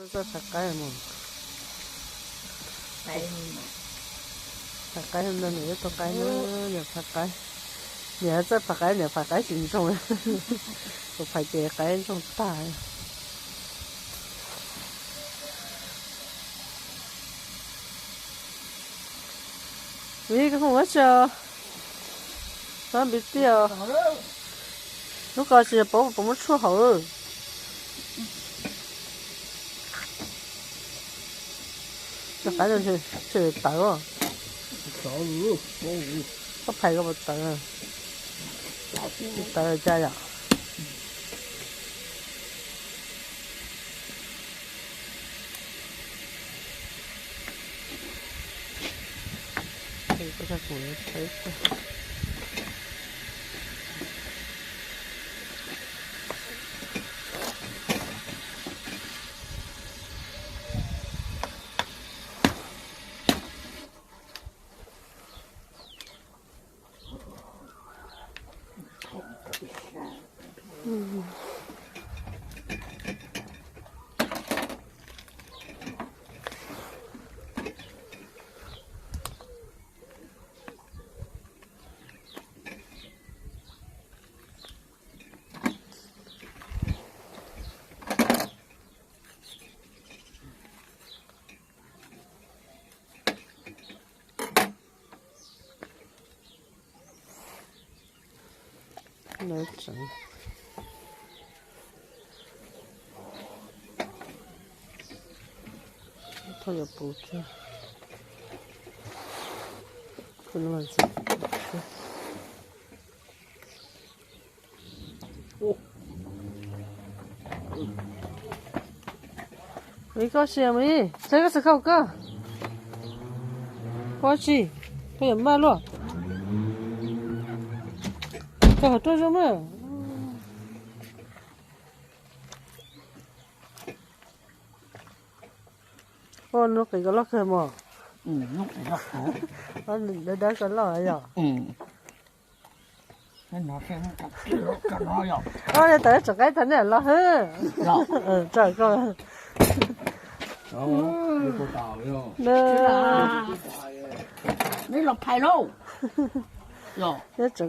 Txawj phais qaib mas. Phais qaib no nws ib tug qaib no, niam phais qaib. Niam txawj phais qaib, niam phais qaib tsis ntsoog. Kuv phais ces qaib ntsoog tag. Vim koj hu ua tsi? Npib tiaj. Lub ko tsis paub puas muab tshuaj hauv. Cov qaib no tseem tawv. Koj phais koj puas tawv? Tawv cas yom? Lawv tseev. Thauj yuav puv thiab. Ib koj sia mas ib, saib koj xav khau koj. Koj tsis, koj yuav maj luaj. Koj hauv tuaj zoo mas. Ua nub qis koj loj kawg mos. Dawb dawb koj loj yom. Ua li tawm tsoom qaib tag nej los hwb. Tso koj. Neb los phais lauj. Neb tsoom